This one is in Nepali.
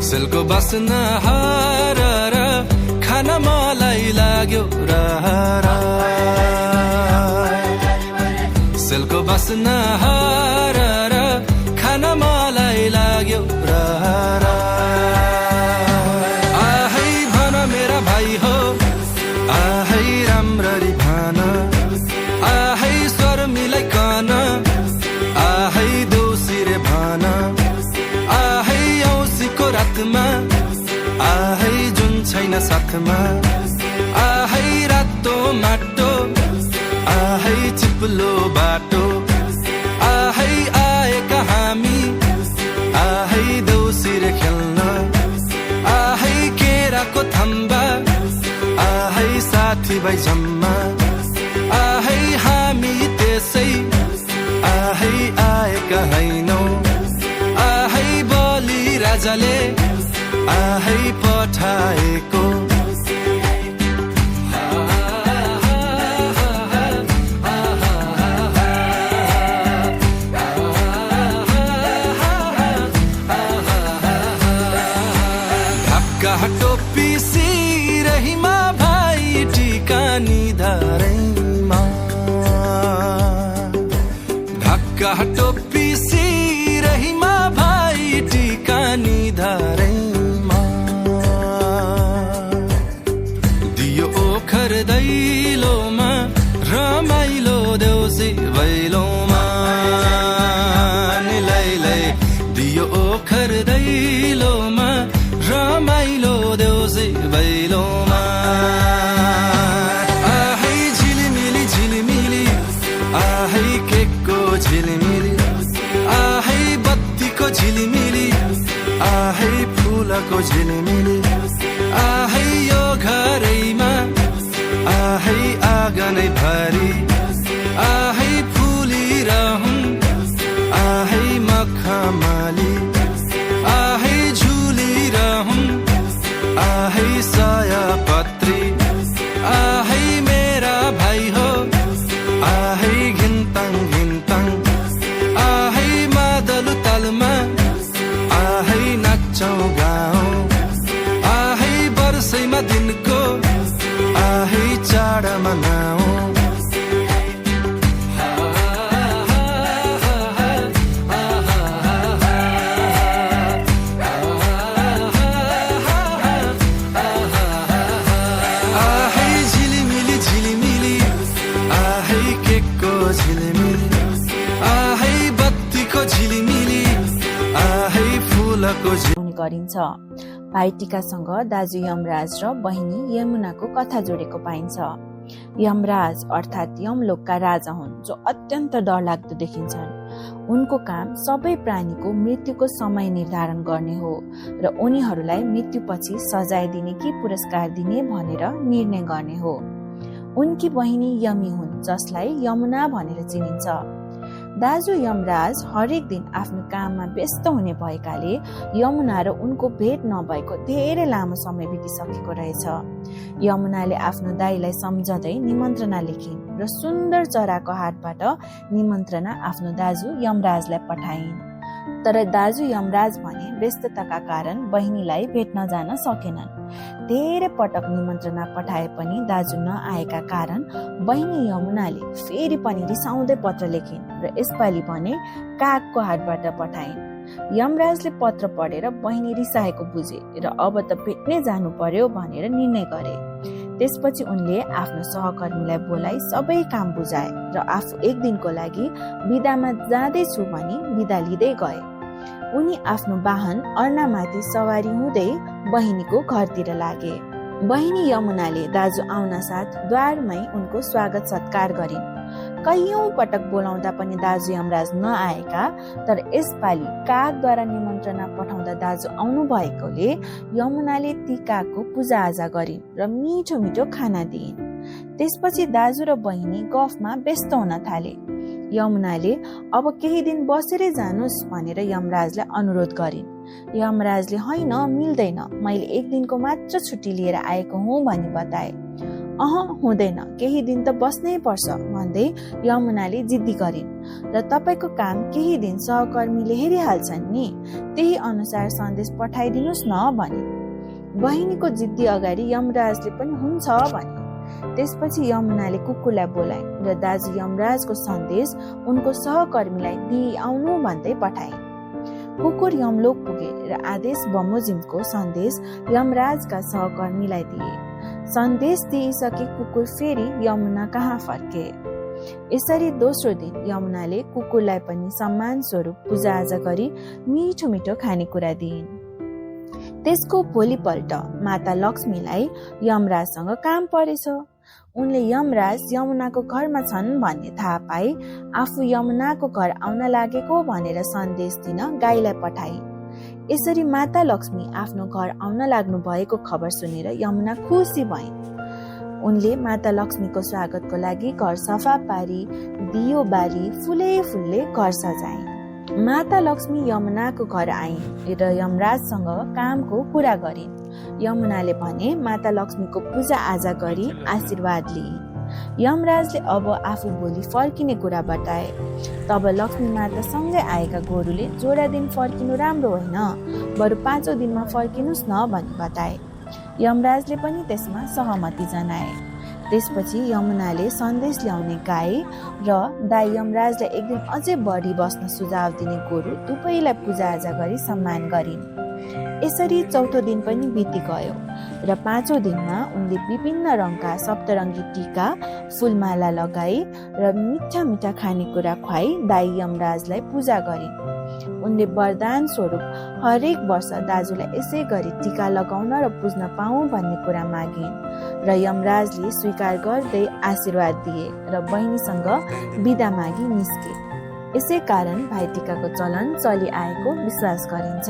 सेलको बासना हार खान मलाई लाग्यो र सेलको बासना हार खान मलाई लाग्यो र आहै भन मेरा भाइ हो आहै राम्ररी भन आहै स्वर मिलाइकन आहै दोषीरे भन आहै औँसीको रातमा आहै जुन छैन साथमा आहै रातो माटो आहै चिप्लो बाटो आहै आएका हामी आहै देउसिरे खेल्न आहै केराको थम्बा आहै साथी भाइ जम्मा आहै हामी त्यसै आहै आएका हैनौ आहै बलि राजाले आहै पठाएको टोपी सिरहीमा भाइ टिका निधारैमा ढाका टोपी सिरहीमा भाइ टिका निधारैमा दियो ओखर दैलोमा रमाइलो देउसी भैलोमा निलाई दियो ओखर दैलोमा रमाइलो देउसी भैलोमा आहै झिलिमिली झिलिमिली आहै केकको झिलिमिली आहै बत्तीको झिलिमिली आहै फुलको झिलिमिली आहै यो घरैमा आहै आँगनै भरि आहै फुलिरहँ आहै मखमली आहै आहै सयपत्री आहै मेरा भाइ हो आहै घिन्ताङ घिन्ताङ आहै मादल तालमा आहै नाच्छौँ गाउँ आहै वर्षैमा दिनको आहै चाड मनाउँ गरिन्छ। भाइटिकासँग दाजु यमराज र बहिनी यमुनाको कथा जोडेको पाइन्छ। यमराज अर्थात् यमलोकका राजा हुन् जो अत्यन्त डरलाग्दो देखिन्छन्। उनको काम सबै प्राणीको मृत्युको समय निर्धारण गर्ने हो र उनीहरूलाई मृत्युपछि सजाय दिने कि पुरस्कार दिने भनेर निर्णय गर्ने हो। उनकी बहिनी यमी हुन् जसलाई यमुना भनेर चिनिन्छ। दाजु यमराज हरेक दिन आफ्नो काममा व्यस्त हुने भएकाले यमुना र उनको भेट नभएको धेरै लामो समय बितिसकेको रहेछ। यमुनाले आफ्नो दाइलाई सम्झँदै निमन्त्रणा लेखिन् र सुन्दर चराको हातबाट निमन्त्रणा आफ्नो दाजु यमराजलाई पठाइन्। तर दाजु यमराज भने व्यस्तताका कारण बहिनीलाई भेट्न जान सकेनन्। धेरै पटक निमन्त्रणा पठाए पनि दाजु नआएका कारण बहिनी यमुनाले फेरि पनि रिसाउँदै पत्र लेखिन् र यसपालि भने कागको हातबाट पठाइन्। यमराजले पत्र पढेर बहिनी रिसाएको बुझे र अब त भेट्नै जानु पर्यो भनेर निर्णय गरे। त्यसपछि उनले आफ्नो सहकर्मीलाई बोलाइ सबै काम बुझाए र आफू एक दिनको लागि बिदामा जाँदैछु भनी बिदा लिँदै गए। उनी आफ्नो वाहन अर्नामाथि सवारी हुँदै बहिनीको घरतिर लागे। बहिनी यमुनाले दाजु आउन साथ द्वारमै उनको स्वागत सत्कार गरिन्। कैयौं पटक बोलाउँदा पनि दाजु यमराज नआएका, तर यसपालि कागद्वारा निमन्त्रणा पठाउँदा दाजु आउनु भएकोले यमुनाले ती कागको पूजाआजा गरिन् र मिठो मिठो खाना दिइन्। त्यसपछि दाजु र बहिनी गफमा व्यस्त हुन थाले। यमुनाले अब केही दिन बसेरै जानुस् भनेर यमराजलाई अनुरोध गरिन्। यमराजले हैन मिल्दैन, मैले एक दिनको मात्र छुट्टी लिएर आएको हुँ भनी बताए। हुँदैन, केही दिन त बस्नै पर्छ भन्दै यमुनाले जिद्दी गरिन् र तपाईँको काम केही दिन सहकर्मीले हेरिहाल्छन् नि, त्यही अनुसार सन्देश पठाइदिनुहोस् न भनिन्। बहिनीको जिद्दी अगाडि यमराजले पनि हुन्छ भने। त्यसपछि यमुनाले कुकुरलाई बोलाइन् र दाजु यमराजको सन्देश उनको सहकर्मीलाई दिइआउनु भन्दै पठाइन्। कुकुर यमलोक पुगे र आदेश बमोजिमको सन्देश यमराजका सहकर्मीलाई दिए। सन्देश दिइसके कुकुर फेरि यमुना कहाँ फर्के। यसरी दोस्रो दिन यमुनाले कुकुरलाई पनि सम्मान स्वरूप पूजाआजा गरी मिठो मिठो खानेकुरा दिइन्। त्यसको भोलिपल्ट माता लक्ष्मीलाई यमराजसँग काम परेछ। उनले यमराज यमुनाको घरमा छन् भन्ने थाहा पाई आफू यमुनाको घर आउन लागेको भनेर सन्देश दिन गाईलाई पठाइन्। यसरी माता लक्ष्मी आफ्नो घर आउन लाग्नु भएको खबर सुनेर यमुना खुसी भइन्। उनले माता लक्ष्मीको स्वागतको लागि घर सफा पारी दियो बारी फुलले घर सजाइन्। माता लक्ष्मी यमुनाको घर आइन् र यमराजसँग कामको कुरा गरिन्। यमुनाले भने माता लक्ष्मीको पूजा आजा गरी आशीर्वाद लिइन्। यमराजले अब आफू भोलि फर्किने कुरा बताए। तब लक्ष्मी माता सँगै आएका गोरुले जोडा दिन फर्किनु राम्रो होइन, बरु 5औं दिनमा फर्किनुस् न भनी बताए। यमराजले पनि त्यसमा सहमति जनाए। त्यसपछि यमुनाले सन्देश ल्याउने गाई र दाइ यमराजलाई एक दिन अझै बढी बस्न सुझाव दिने गोरु दुवैलाई पूजाआजा गरी सम्मान गरिन्। यसरी 4औं दिन पनि बिति गयो र 5औं दिनमा उनले विभिन्न रङका सप्तरङ्गी टीका फुलमाला लगाई र मिठा मिठा खानेकुरा खुवाई दाइ यमराजलाई पूजा गरिन्। उनले वरदान स्वरूप हरेक वर्ष दाजुलाई यसै गरी टीका लगाउन र पुज्न पाऊँ भन्ने कुरा मागिन् र यमराजले स्वीकार गर्दै आशीर्वाद दिए र बहिनीसँग बिदा मागी निस्के। यसै कारण भाइटिकाको चलन चलिआएको विश्वास गरिन्छ।